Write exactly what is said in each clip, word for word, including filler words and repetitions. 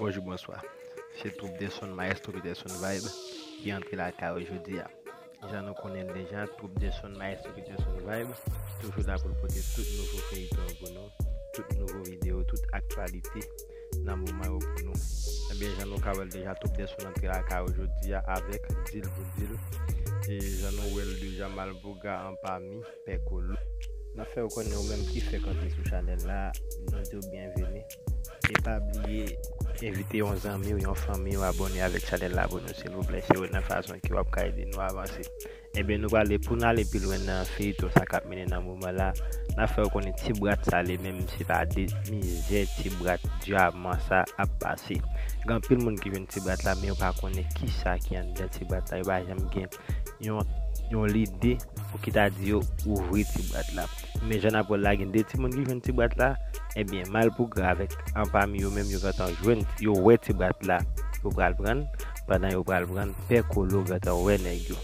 Bonjou, bonswa. Se twoup Deson, Maestro Peterson Vibe ki antre lakay ou jodi a. Jan nou konnen l deja, twoup Deson, Maestro Peterson Vibe toujou la pou l pote tout nouvo feyiton pou nou, tout nouvo videyo, tout aktyalite nan moman yo pou nou. Ebyen, jan nou ka wè l deja, twoup Deson antre lakay ou jodi a avèk Dil pou Dil. E jan nou wè l deja, Malpougra anpami Pè Kolo. N ap fè w konnen ou menm ki fèk antre sou chanèl la, nou di w byenveni. E pa bliye envite yon zanmi w, yon fanmi w abòne avèk chanèl la pou nou, silvouplè. Se youn nan fason ke w ap ka ede nou avanse. Ebyen, nou prale, pou n ale pi lwen nan feyiton sa k ap mennen nan moman la, n ap fè w konnen ti bwat sa li menm, se pa de mizè ti bwat dyaman sa ap pase. Gen anpil moun ki jwenn ti bwat la, men yo pa konnen kisa ki anndan ti bwat la, yo pa janm gen yon, yon lide pou ki ta di yo ouvri ti bwat la. Men jan n ap wè l la, gen de timoun ki jwenn ti bwat la, ebyen, Malpougra avèk anpami yo menm, yo gentan jwenn, yo wè ti bwat la, yo pral pran l, pandan yo pral pran l, Pè Kolo gentan wè nèg yo.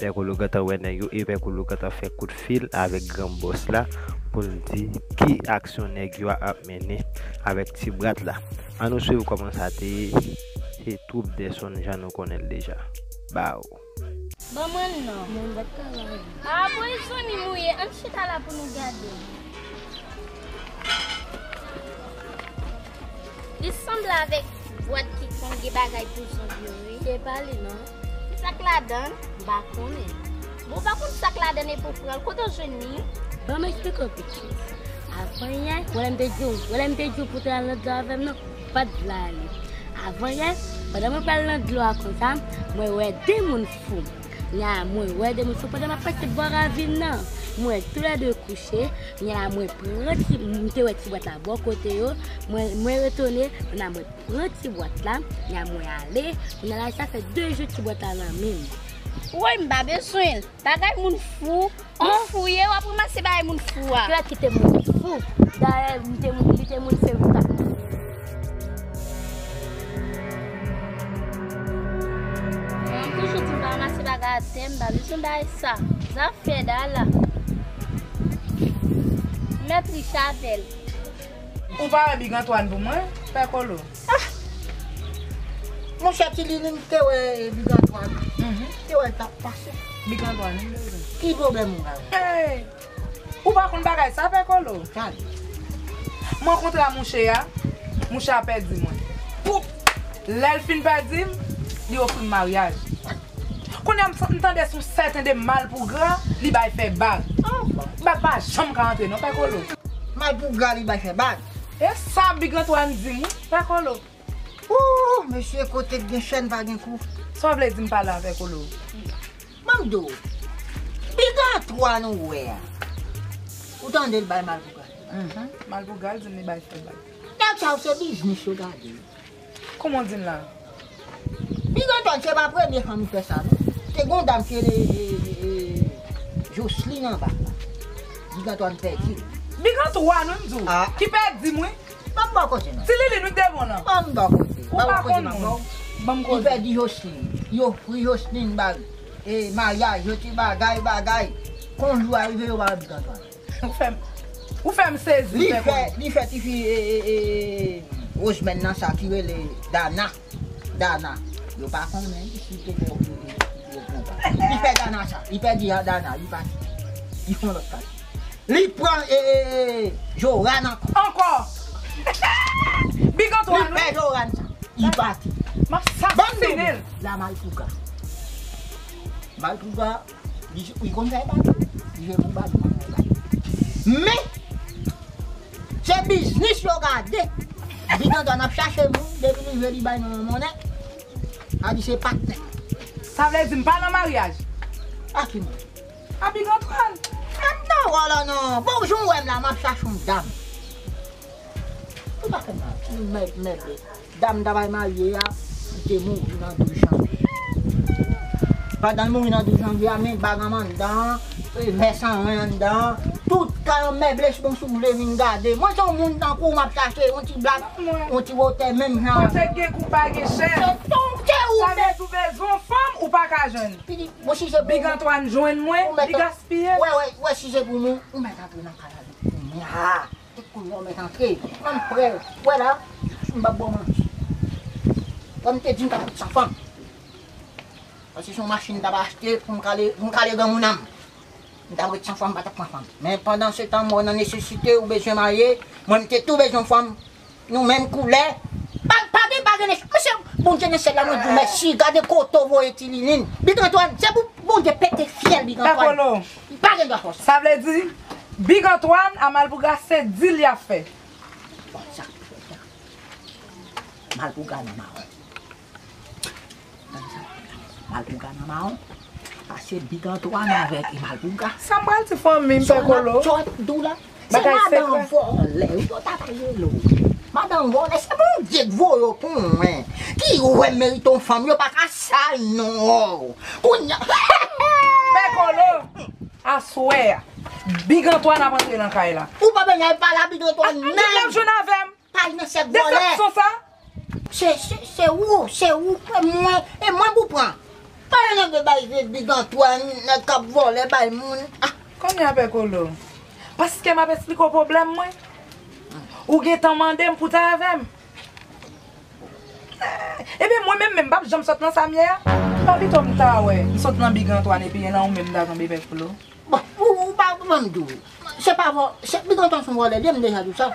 Pè Kolo gentan wè nèg yo, e Pè Kolo gentan fè kout fil avèk gran bòs la pou l di ki aksyon nèg yo ap mennen avèk ti bwat la. Ann nou swiv kòman sa te ye, se twoup Deson jan nou konnen l deja. Baw. Ban mwen l non. Mwen bat travay. Ah, bon, e zanmi m ou ye. Ann chita la pou nou gade. Li sanble avèk bwat ki konn gen bagay pou zonbi yo, wi. Se pa li non. Sa k ladan l? M pa konnen. Bon, ou pa konn sa k ladan l epi w pran l. Kote w jwenn li? Ban m eksplike w pitit. Avan yè, wè lè m te di w, wè lè m te di w pou te al nan dlo avè m non, pa t vle ale. Avan yè, pandan mwen pral nan dlo a konsa, mwen wè de moun fou. Nya mwen wè de moun fou pandan m ap pase bò ravin nan. Mwen wè toulède kouche, nya mwen pran ti, m te wè ti bwat la bò kote yo, mwen, mwen retounen, nya mwen pran ti bwat la, nya mwen ale, nya la sa fè de jou ti bwat la nan men m. Woy, m pa bezwen l. Bagay moun fou. Moun fou ye, w ap ranmase bagay moun fou a. Kilè ki te moun fou? Dayè, li te moun, li te moun fè m ta. Mwen toujou di m pa ranmase bagay atè, m pa bezwen bagay sa. Zafè dala. Mèt riche avè l. Ou pa wè Big Antoine pou mwen, Pè Kolo? Ah! Monchè, Ti Lili, m te wè Big Antoine. Mhm. M te wè l t ap pase. Big Antoine, m bezwen. Ki pwoblèm ou gen? Hey! Ou pa konn bagay sa, Pè Kolo? Gade. M rankontre a mouche a, mouche a pèdi mwen. Poup! Lè l fin pèdi m, li ofri m maryaj. Kounye a m, m tande sou sèten de Malpougra, li bay fè bag. Bag pa janm ka antre non, Pè Kolo. Malpougra li bay fè bag. E sa Big Antoine di m, wi, Pè Kolo. Ooh, mesye, kote k gen chèn pa gen kou. Sa w vle di m pa la, Pè Kolo? Ban m di w, Big Antoine ou wè a. Ou tande l bay Malpougra. Mhm. Malpougra l di m li bay fè bag. Nèg sa yo se biznis yo gade. Kòman w di m la? Big Antoine se pa premye fanmi fè sa non. Te gon dam ki rele, e, e, e, Jocelyne anba. Big Antoine pèdi l. Big Antoine wi m di w. Ah. Ki pèdi m wi. Ban m ba w koze non. Ti Lili nou devan lan. Ban m ba w koze. Ou pa konn moun. Ban m koze. Li pèdi Jocelyne. Yo ofri Jocelyne ba l. E maryaj, yo ti bagay, bagay. Kon jou a rive yo pa wè Big Antoine. Ou fè m, ou fè m sezi, li fè, li fè tifi, e, e, e, Rosemèn nan sa ki rele Dana. Dana. Yo pa konnen si te fè yo, yo, yo pran pa. Li fè Dana sa. Li pèdi a Dana. Li pati. Li fè yon lòt pati. Li pran, e, e, e, Joran ankò. Ankò. Big Antoine, wi. Li fè Joran sa. Li pati. M ap sasinen l. La Malpougra. Malpougra. Li, li konn fè bal. Li jwe pou bal, li konn fè bal. Men, se biznis yo gade. Big Antoine ap chache moun, depi li jwe li bay nou yon monnen. A di se patnè. Sa vle di m pa nan maryaj. A ki moun? A Big Antoine. Fè m nan wòl la non. Bon, jan w wè m la, m ap chache yon dam. Ou pa fè mal. Mèb, mèb. Dam ta bay marye a, li te mouri nan douz janvye. Pandan l mouri nan douz janvye a, men bag an anndan, e, vè san ren anndan, tout kay an mèble, si bon si w vle vin gade. Mwen se yon moun tankou w m ap chache, yon ti blak, yon ti wotè, menm jan. Kote k gen kou pa gen chèn. Se ton, se ou menm. Sa vle di w bezwen yon fanm, ou pa ka jwenn. Li di, bon, si se pou Big Antoine jwenn mwen, li gaspiye. Wè, wè, wè, si se pou nou, ou mèt antre nan kay la, kounye a. Tout kounye a ou mèt antre. An prè. Wè la, m p ap ba w manti. Kòm m te di, m t ap ret san fanm. Paske se yon machin m t ap achte pou m kale, pou m kale granmoun an m. M t ap ret san fanm, m pa t ap pran fanm. Men pandan se tan, m wè w nan nesesite, ou bezwen marye, mwen m te tou bezwen yon fanm, nou menm koulè. Pa, pa gen, pa gen nesesite. Mesye, Bondye nan syèl la, mwen di w mèsi, gade kote w voye Ti Lilin. Big Antoine, se pou Bondye pete fyèl Big Antoine. Dakò, non. Pa gen dwa fòse. Sa vle di, Big Antoine a Malpougra se dil y ap fè. Bon, sa, sa. Malpougra nan mawon. Malpougra nan mawon. Pase Big Antoine avèk Malpougra. Sa m pral di fanmi m, Pè Kolo. Sa m ap di w la. Se madanm vòlè, yo ta pale lo. Madanm vòlè, se Bondye k voye w pou mwen. Ki wè merite yon fanm, yo pa ka sal non. Kounye a. Pè Kolo, aswè a, Big Antoine ap antre nan kay la. Ou pa bezwen al pale a Big Antoine menm. Li menm jwenn avè m. Pale nan sèk vòlè. Desepsyon sa? Se, se, se ou, se ou, e mwen, e mwen pou pran. Pale nan de bay vye Big Antoine, nèg k ap vòlè bay moun. Ah. Kounye a Pè Kolo. Paske m ap esplike w pwoblèm mwen. Ou gentan mande m pou w ta avè m. Ebyen mwen menm, menm m p ap janm sot nan sa m ye a. Pa pito m ta wè m sot nan Big Antoine epi e nan ou menm m ta tonbe Pè Kolo. Bon, ou, ou pa, ban m di w. Se pa vò, se Big Antoine se yon vòlè, li, m deja di w sa.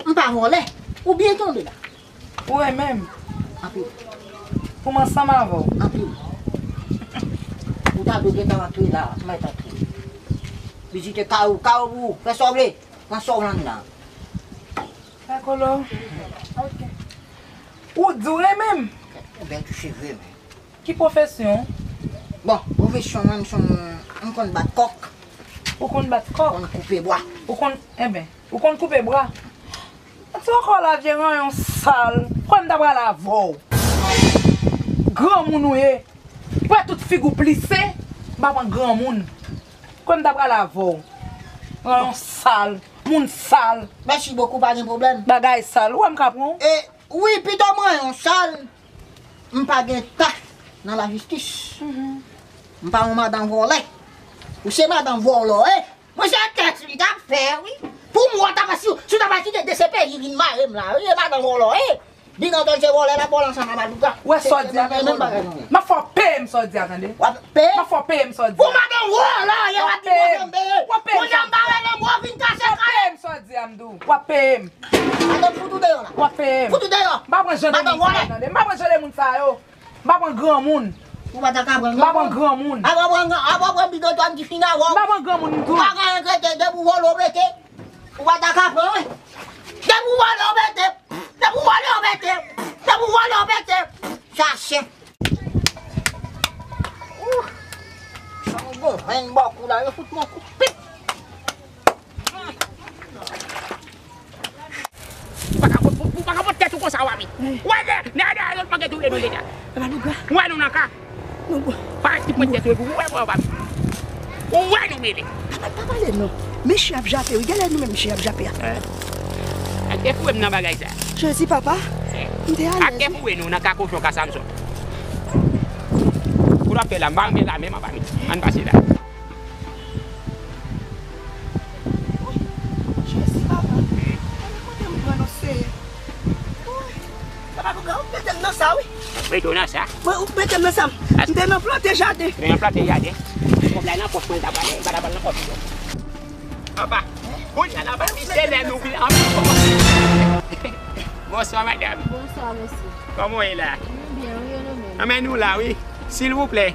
M pa vòlè. Ou byen tonbe la. Ou renmen m? Anpil. Pou m ansanm avè w? Anpil. Ou ta dwe gentan antre la, mèt antre. Vizite kay ou, kay ou pou ou. Fè sa w vle. Pran sa w vle anndan. Dakò, Kolo. Ou di w renmen m? Ou bèl touche vre, men. Ki pwofesyon w? Bon, pwofesyon mwen, m se yon, m konn bat kòk. Ou konn bat kòk? Konn koupe bwa. Ou konn, enben, ou konn koupe bwa? Ti ankò la vye ranyon sal. Kwè m ta pral avè w. Granmoun ou ye. Wè tout figi w plise. M pa pran granmoun. Kwè m ta pral avè w. Ranyon sal. Moun sal. Mèsi bokou, pa gen pwoblèm. Bagay sal. Ou wè m ka pran w? E, wi, pito m ranyon sal. M pa gen tach nan lajistis. M pa yon madan vòlè. Ou se madan vòlò, e? Mwen se tèks li t ap fè, wi. Pou m wè w ta pa, si, si w ta pa kite D C P J vin mare m la, wi, e madan vòlò, e? Big Antoine se vòlè l ap vòlè ansanm a Malpougra. Ou wè sa w di a, Pè Kolo? M ap fè w peye m sa w di a, tande. W ap peye? M ap fè w peye m sa w di a. Pou madan vòlò, e w ap di mwen peye. W ap peye m sa w di a. Pou jan m pa renmen m, w vin kase kay. W ap peye m sa w di a, m di w. W ap peye m. Madan, fout ou deyò la. W ap peye m. Fout ou deyò. M pa pran jan de moun sa yo, tande. M pa pran jan de moun sa yo. M pa pran granmoun. Ou pa ta ka pran granmoun. M pa pran granmoun. Apa pran, apa pran Big Antoine ki fin avè w. M pa pran granmoun, m di w. Ou pa ka regrete, depi w vòlè w mete. Ou pa ta ka pran, wi. Depi w vòlè w mete. Depi w vòlè w mete. Depi w vòlè w mete. Chache. Ou. Sa yon bon venn bò kou la, yo fout mwen kou pip. Ou pa ka pot, ou pa ka pot tèt ou konsa, Wami. Ou wè, nèg dèyè yo pa gen touye nou deja. Ou wè nou nan ka. Ou pa ti pran tèt ou epi ou wè mwen, Wami. Ou wè nou mele. Pa, pa pale non. Mesye ap jape, wi. Genlè nou menm mesye ap jape a. Ak te foure m nan bagay sa. Jezi, papa. M te alèz. Ak te foure nou nan ka kochon ka Samson. Pou n ap fè la, m pa renmen la menm, anba mi. Ann pase la. Jezi, papa. Kote m pran non, Seyè? Papa, pou ou mete m nan sa, wi. Mete w nan sa? Mwen, ou mete m nan sa. M te nan plante jaden. Te nan plante jaden. Kòb la nan pòch mwen, l ta pral, l pa ta pral nan pòch ou. Papa, kounye a la, papa, se lè nou vin anpil kòb. Bonswa, madanm. Bonswa, mesye. Kòman w ye la? M byen, wi, e nou menm? Anben, nou la, wi. Silvouplè.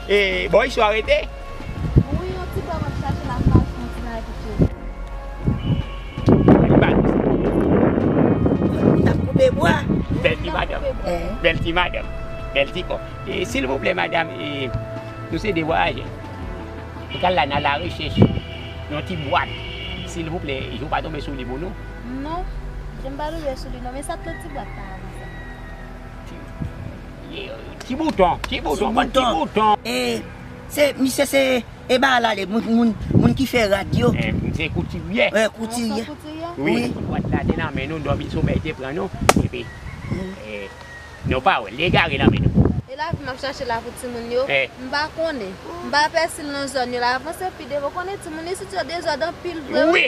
E, bò isit w rete? Wi, yon ti bò m ap chache la, m pral fè yon ti bagay pou tou. Li pa nou. Ou t ap koupe bwa. Bèl ti madanm. Bèl ti madanm. Bèl ti kò. E, silvouplè, madanm, e, nou se de vwayajè. Nou t al la nan larechèch yon ti bwat. Silvouplè, je w pa tonbe sou li pou nou? Non, je m pa tonbe sou li non, men sa t nan ti bwat la avan sa? Ti, ti bouton, ti bouton, ti bouton. E, se, misye se, e ba la le, moun, moun, moun ki fè rad yo. E, se koutirye. E, koutirye. Wi, ti bwat la te nan men nou, dòmi somèy te pran nou. Epi, e, nou pa wè l, li egare nan men nou. E lavi m ap chache la pou timoun yo. M pa konnen. M pa pèse l nan zòn yo la. Avanse pi devan. Ou konnen timoun isit yo dezòd anpil vre, wi.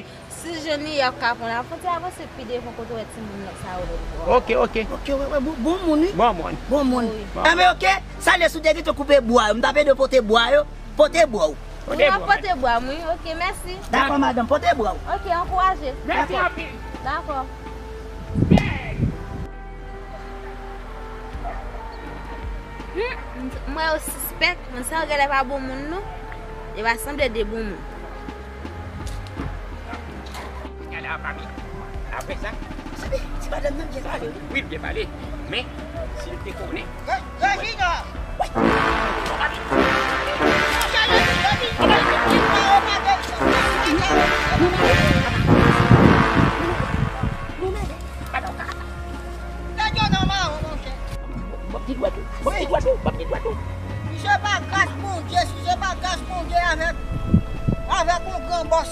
Si Jani y ap ka pran la, fò ti avanse pi devan kote w wè timoun nèg sa yo lòt bò. Ok, ok. Ok, wè, wè, bon, bon moun, wi. Bon moun. Bon moun. Wi. Enben, ok, sa lè sou te gentan koupe bwa yo. M t ap ede w pote bwa yo. Pote bwa w. Wi, m ap pote bwa m, wi. Ok, mèsi. Dakò, madanm, pote bwa w. Ok, ankouraje. Mèsi anpil. Dakò. Hmm, m wè yo sispèk, moun sa yo genlè pa bon moun non. Yo pa sanble de bon moun. Gade a fami. Apre sa, Sabe, ti madanm nan byen pale. Wi, l byen pale. Men, si l te konnen. Rejina! Bòp di dwèt ou. Bòp di dwèt ou. Bòp di dwèt ou. Si se pa gras Bondye, si se pa gras Bondye avèk, avèk yon gran bòs,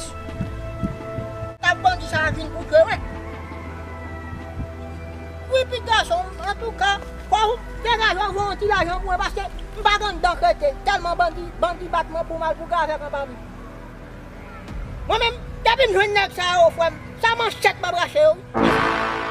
tap bandi sa a vin pou dwe, wi. Wi, pitit gason m, antouka, fò w degaje w voye yon ti lajan pou mwen, paske m pa gen anndan k rete. Tèlman bandi, bandi bat mwen pou m al pou gavèk anba m. Mwen menm, depi m jwenn nèg sa yo, frè m, se manchèt m ap rache yo, wi.